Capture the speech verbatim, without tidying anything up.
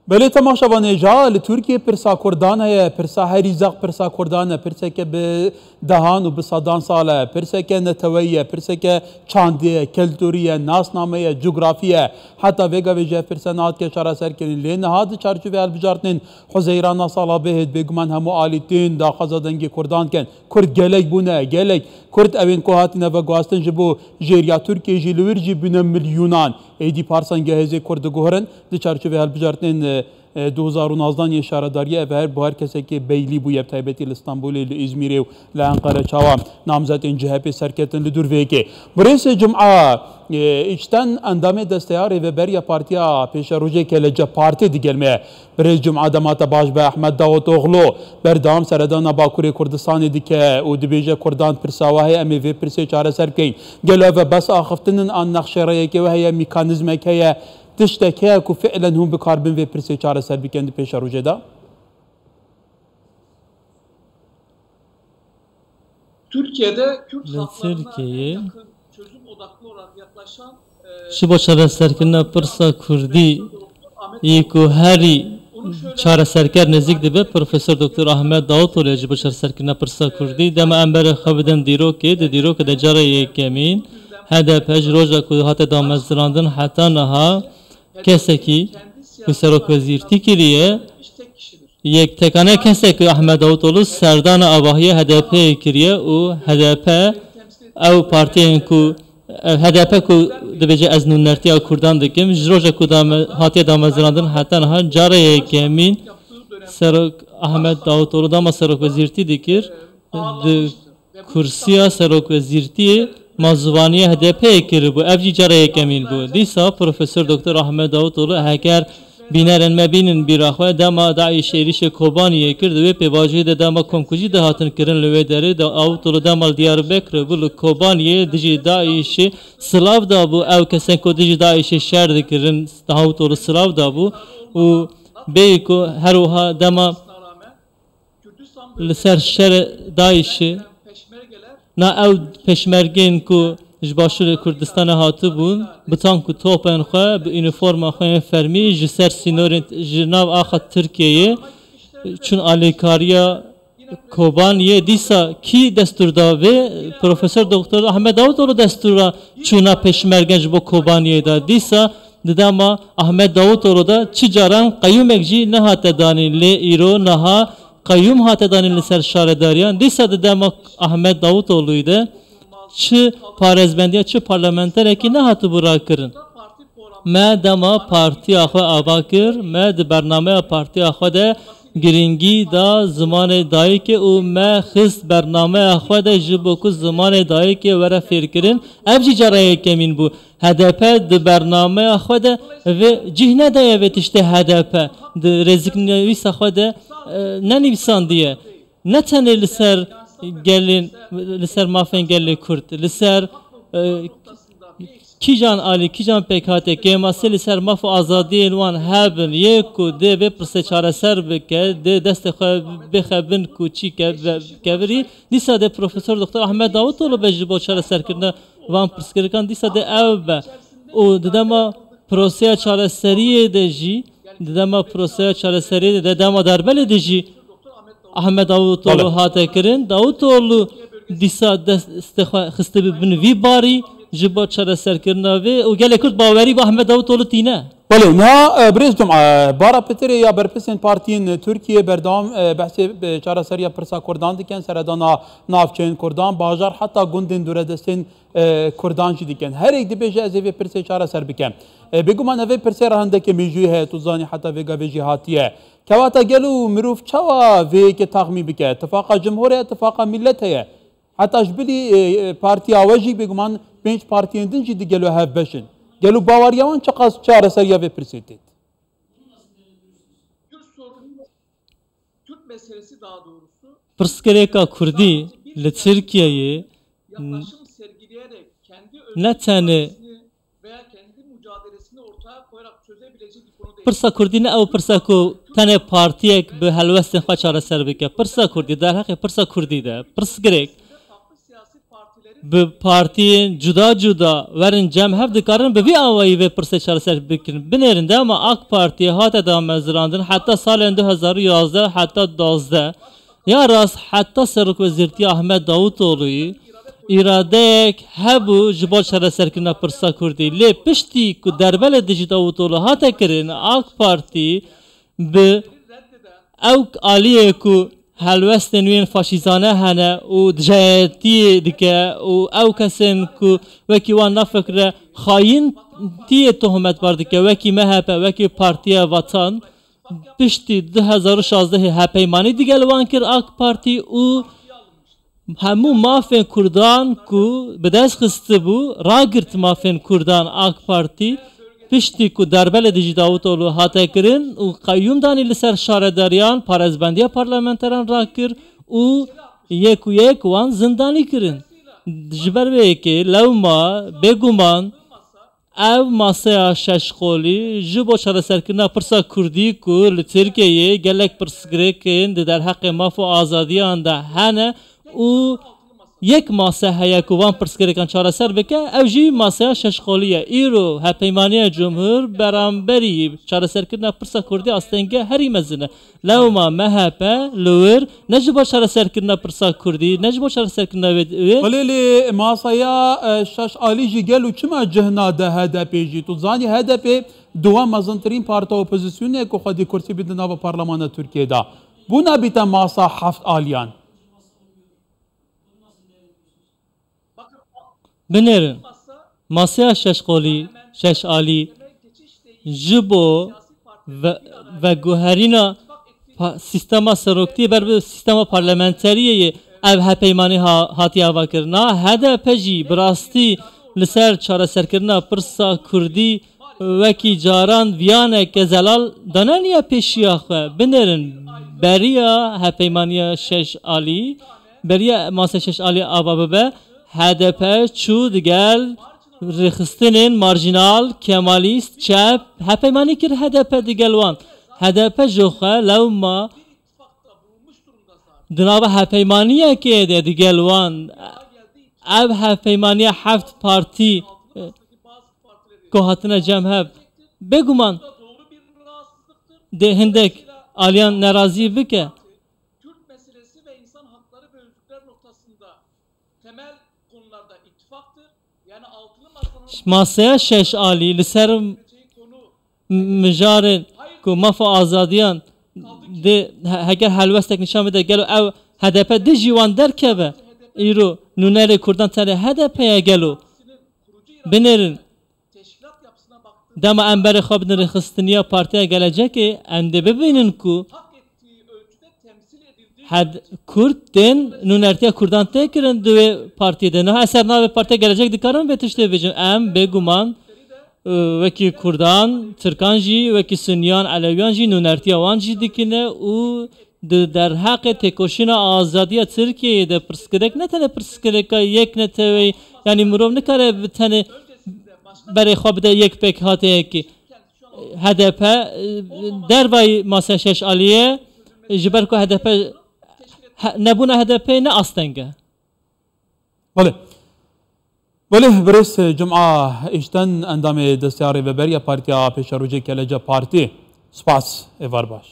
Belê temaşevanê, ja li Tirkiyê pirsa Kurdan heye, pirsa herî zext pirsa Kurdan e, pirseke bi dehan û bi sedan sal e, pirseke neteweyî ye, pirseke çandê ye, keltûrî ye, nasname ye, cografî ye. Heta vê gavê jî ev pirse nehatike çareserkirin. Lê niha di çarçovê hilbijartinên Huzeyrana sala bihêt bêguman hemû alî tên daxwaza dengê Kurdan dikin. Kurd gelek bûne, gelek. Kurd ewên ku hatine veguhastin ji bo jêriya Tirkiyê jî li wir jî bûne milyonan. Êdî parsengê hêzê Kurd diguherin di çarçovê hilbijartinên, e, e, du hezar û nozdan yên şaredariyê ev her bo her kesekê beylî bûye, bi taybetî li Stenbolê, li Îzmîrê û li Enqere. Çawa namzetên C H P serketin li dûr vê yekê? Birêz Cuma, e, Îçten endamê desteya rêveberiya partiya pêşerojê Kelece Partî digel me ye. Birêz Cuma dema te baş be, Ehmed Davutoglu berdewam seredana Bakurê Kurdistanê dike û dibêje Kurdan pirsa we heye, em ê vê pirsê çareser bikeyin. Gelo ev e bes axiftin in an nexşereyekê we heye, mîkanîzmek heye, tiştek heye ku fiilen hûn bi kar bin vê pirsê çareser bikin di pêşerojê de? Türkiye'de Kürt Li halklarına en Tirkiyeyê yakın çözüm odaklı olarak yaklaşan, e, ji bo çareserkirina pirsa Kurdî yê ku herî çareserker nêzîk dibe, Profesor Doktor Ahmet Davutoğlu ye ji bo çareserkirina pirsa Kurdî. Dema em berê xwe bidin dîrokê, di dîrokê de cara yekemîn H D P ji roja ku hate damezrandin heta niha kesekî ku serokwezîrtî kiriye, yektekane kesek Ahmet Davutoğlu serdana avahiyê H D P'yê kiriye û H D P ew partiyên ku, ev H D P ku dibêje ez nûnertiya Kurdan dikim, ji roja ku dame, hatiye damezrandin heta niha cara yekemîn serok Ahmet Davutoğlu dema serokwezîrtî dikir, di kursiya serokwezîrtiyê ma zivaniyê H D P'yê kiribû. Ev jî cara yekemîn bû. Dîsa Profesor Doktor Ahmet Davutoğlu, heger bînerên me bînin bîra xwe, dema DAIŞ êrîşê Kobaniyê kir, di wê pêvajoyê de dema komkujî dihatin kirin li wê derê, Davutoğlu dema li Diyarbekirê bû, li Kobaniyê dijî DAIŞê silav dabû. Ew kesên ku dijî DAIŞê şer dikirin, Davutoğlu silav dabû û bêyî ku her wiha dema li ser şerê DAIŞê, na ew pêşmergên ku ji Başûrê Kurdistanê hatibûn, bi tank û topên xwe, bi unîforma xwe yên fermî ji ser sînorên, ji nav axa Tirkiyeyê çûn alîkariya Kobaniyê. Dîsa kî destûr da vê? Profesor Doktor Ahmet Davutoğlu destûra çûna pêşmergen ji bo Kobaniyê da. Dîsa di dema Ahmet Davutoğlu da çi caran qeyûmek jî nehate danîn, lê îro niha qeyûm hate danîn li ser şaredariyan. Dîsa di dema Ahmet Davutoğlu'yê de çi parêzbendiya, çi parlamenterekî nehatibû rakirin. Me dema partiya xwe ava kir, me di bernameya partiya xwe de girîngî da zimanê dayikê û me xist bernameya xwe de ji bo ku zimanê dayikê were fêrkirin. Ev jî cara yekemîn bû. H D P di bernameya xwe de vê cih nedaye vê tiştê. H D P di rêziknivîsa xwe de, e, nenivîsandiye. Ne tenê li ser gelên, li ser mafên gelê Kurd, li ser, e, kîjan alî, kîjan pêkhatê kêmasê li ser maf û azadiyên wan hebin, yê ku dê vê pirsê çareser bike, dê destê xwe bêxe bin ku çî ke-, ve-, kevirî, dîsa dê Profesor Doktor Ahmet Davutoğlu be ji bo çareserkirina van pirsgirikan, dîsa dê ew be. Û di dema proseya çareseriyê de jî, di dema proseya çareseriyê de, dema darbelê de jî Ahmet Davutoğlu Bele. hate kirin. Davutoğlu dîsa destê xwe xistibû bin vî barî ji bo çareserkirina vê û gelê Kurd bawerî bi Ahmet Davutoğlu tîne. Belê, niha, e, birêz Cuma, e, bara pitirê ya berpirsên partiyên Tirkiyê berdewam, e, behsê, e, çareseriya pirsa Kurdan dikin, seredana navçeyên Kurdan, bajar heta gundên dûredestên, e, Kurdan jî dikin. Herêk dibêje ez ê vê pirsê çareser bikim. E, bêguman ev ê pirsê re hindekê mêjûyî heye, tu zanî heta vê gavê jî hatiye. Kewata gelo mirov çawa vê yekê taxmîn bike? Tifaqa Cumhurê, tifaqa millet heye. Heta ji bilî, e, e, partiya we jî bêguman pênc partiyên din jî di gelo hevbeş in. Gelo baweriya wan çiqas çareseriya vê pirsê têt? Pirsgirêka Kurdî li Tirkiyeyê ne tenê Pirsa Kurdî ne ew pirsa ku tenê partiyek bi helwestên xwe çareser bike. Pirsa Kurdî, derheqê pirsa Kurdî de, pirsgirêk bi partiyên cuda cuda werin cem hev dikarin bi vî awayî vê pirsê çareser bikin. Binêrin dema AK Partiyê hate damezrandin heta salên du hezar û yazdeh heta duwazdeh ya rast heta serokwezîrtiya Ahmet Davutoğlu'yî îradeyek hebû ji bo çareserkirina pirsa Kurdî. Lê piştî ku derbelê dijî Davutoğlu hate kirin, AK Partî bi ew aliyê ku helwestên wî yên faşîzane hene û dijayetiyê dike û ew kesên ku wekî wan nafikire xayîntiyê tohmetbar dike, wekî M H P, wekî Partiya Vatan, piştî du hezar û şazdehê hepeymanî digel wan kir AK Partî û hemû mafên Kurdan ku bi dest xistibû, ragirt mafên Kurdan AK Partî, piştî ku darbe li dijî Davutoglu hate kirin û qeyyûm danî li ser şaredariyan, parêzbendiya parlamenteran rakir û yek û yek wan zindanî kirin. Ji ber vê yekê lewma bêguman ev maseya şeş qolî ji bo çareserkirina pirsa Kurdî ku li Tirkiyeyê gelek pirsgirêkên di derheqê maf û azadiyan de hene û yek mase heye ku van pirsgirêkan çareser bike, ew jî maseya şeş qolî ye. Îro Hevpeymaniya Cumhur beramberî çareserkirina pirsa Kurdî astengê herî mezin e. Lewma M H P li wir ne ji bo çareserkirina pirsa Kurdî, ne ji bo çareserkirina wê, wê. Belê, lê masaya, e, şeş alî jî gelo çima cih nade H D P jî? Tu zanî H D P duwa mezintirîn parta opozîsyonê ku xwedî kursî bide nava parlemana Tirkiyê de. Bûna bîte masa heft aliyan. Binêrin, masaya şeş qolî, şeş alî ji bo ve-, veguherîna pa-, sîstema seroktiyê ber bi sîstema parlamenteriyê yê ev hevpeymanî ha-, hatiye avakirin. A H D P jî bi rastî li ser çareserkirina pirsa Kurdî wekî caran viyaneke zelal daneniye pêşiya xwe. Binêrin, beriya hevpeymaniya şeş alî, beriya mase şeş alî ava bibe, H D P çû digel rêxistinên marjînal, kemalîst, çep, hevpeymanî kir H D P digel wan. H D P ji xwe lewma di nava hevpeymaniyekê de digel wan. Ev hevpeymaniya heft partî, e, ku hatine cem hev, bêguman dê hindek aliyan nerazî bike. Kürt meselesi ve insan hakları ve özgürlükler noktasında temel konularda ittifaktır. Yani altılı masanın Maseya şeş alî li ser konu m-, mijarên ku maf û azadiyan dê he-, heger helwestek nîşan bide, gelo ew H D P dijî wan derkeve? Îro nûnerê Kurdan tenê H D P ye gelo? Binêrin. Dema em berê xwe bidin rêxistiniya Partiya Gelecekê, em dê bibînin ku hed-, Kurd tên nûnertiya Kurdan tê kirin di wê partiyê de. Niha ez ser navê Partiya Gelecek dikarim vê tiştê bêjim. Em bêguman, e, wekî Kurdan, Tirkan jî, wekî Suniyan, Elewiyan jî nûnertiya wan jî dikine û di derheqê têkoşîna azadiya Tirkiyeyê de pirsgirêk ne tenê pirsgirêka yek neteweyî, yanî mirov nikare bi tenê berê xwe bide yek pêkhateyekê. H D P, e, dervayî mase şeş aliyê, ji ber ku H D P, he-, nebûna H D P ne asteng e. Belê. Belê, birêz Cuma Îşten, endamê desteya rêveberiya Partiya Pêşerojê Kelece Partî. Spas, êvar baş.